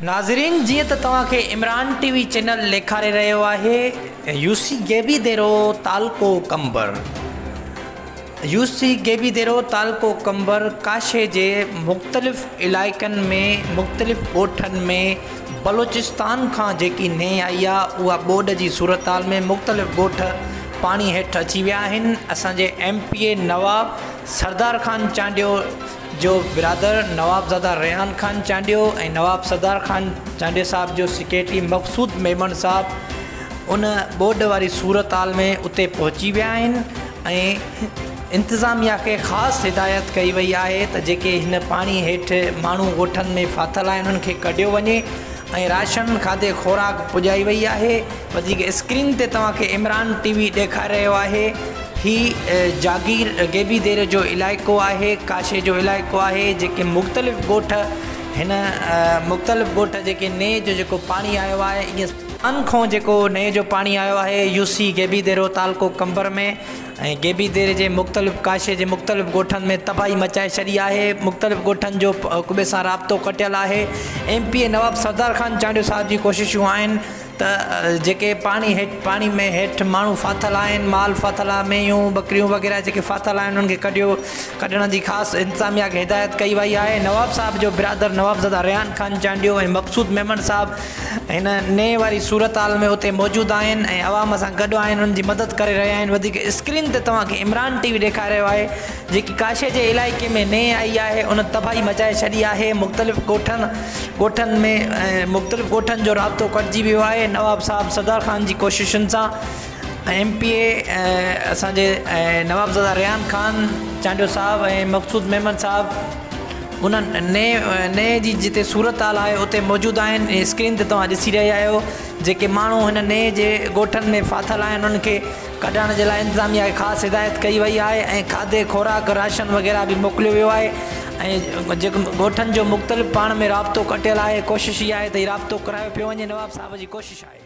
ناظرين جيئن ته توهان کي عمران ٽي وي چينل ڏيکاري رهيو آهي يو سي غيبي ديرو تعلقو قمبر يو سي غيبي ديرو تعلقو قمبر ڪاشي جي مختلف علائقن ۾ مختلف ڳوٺن ۾ بلوچستان کان جيڪي نئين آئي آ اها ٻوڏ جي صورتحال ۾ مختلف ڳوٺ پاڻي هيٺ اچي ويا آهن اسان جي M P A Nawab Sardar Khan Chandio جو برادر نوابزاده ريحان خان چانڊيو ۽ نواب سردار خان چانڊيو صاحب جو سيڪريٽري مقصود ميمڻ صاحب ان ٻوڏ واري صورتحال ۾ اتي پهچي ويا آهن ۽ انتظاميا کي خاص هدايت ڪئي وئي آهي ته جيڪي هن پاڻي هيٺ ماڻهو ڳوٺن ۾ ڦاٿل آهن انهن کي ڪڍيو وڃي ۽ راشن کاڌي خوراڪ پڄائي وئي آهي وڌيڪ اسڪرين تي توهان کي عمران ٽي وي ڏيکاري رهيو آهي هي جاگير غيبي ديري جو علائقو آهي ڪاشي جو علائقو آهي جيڪي مختلف ڳوٺ هن مختلف ڳوٺ جيڪي نئين جو جيڪو پاڻي آيو آهي ائين ان کان جيڪو نئين جو پاڻي آيو آهي يو سي غيبي ديرو تعلقو قمبر ۾ ۽ غيبي ديري جي مختلف ڪاشي جي مختلف ڳوٺن ۾ تباهي مچائي ڇڏي آهي مختلف ڳوٺن جو هڪ ٻئي سان رابطو ڪٽيل آهي M P A Nawab Sardar Khan Chandio صاحب جي ڪوششون آهن ته جيڪي پاڻي هيٺ پاڻي ۾ هيٺ ماڻهو ڦاٿل آهن مال ڦاٿل آهي مينهون ٻڪريون وغيره جيڪي ڦاٿل آهن انهن کي ڪڍيو ڪڍڻ جي خاص انتظاميا کي هدايت ڪئي وئي آهي نواب صاحب جو برادر نوابزاده ريحان خان چانڊيو ۽ مقصود ميمڻ صاحب هن نئين واري صورتحال ۾ اتي موجود آهن ۽ عوام سان گڏ آهن انهن جي مدد ڪري رهيا آهن وڌيڪ اسڪرين تي توهان کي عمران ٽي وي ڏيکاري رهيو آهي جيڪي ڪاشي جي علائقي ۾ نئين آئي آهي ان تباهي مچائي ڇڏي آهي مختلف ڳوٺن ڳوٺن ۾ مختلف ڳوٺن جو رابطو ڪٽجي ويو آهي نواب صاحب سردار خان جي ڪوششن سان ايم پي اي اسان جي نوابزاده ريحان خان چانڊيو صاحب ۽ مقصود ميمڻ صاحب انهن نئين نئين جي جتي صورتحال آهي اتي موجود آهن ۽ اسڪرين تي توهان ڏسي رهيا آهيو جيڪي ماڻهو هن نئين جي ڳوٺن ۾ ڦاٿل آهن انهن کي ڪڍڻ جي لاء انتظاميا کي خاص هدايت ڪئي وئي آهي ۽ کاڌي خوراڪ راشن وغيره به موڪليو ويو آهي ۽ جيڪو ڳوٺن جو مختلف پاڻ ۾ رابطو ڪٽيل آهي ڪوشش اها آهي ته هي رابطو ڪرايو پيو وڃي نواب صاحب جي ڪوشش آهي.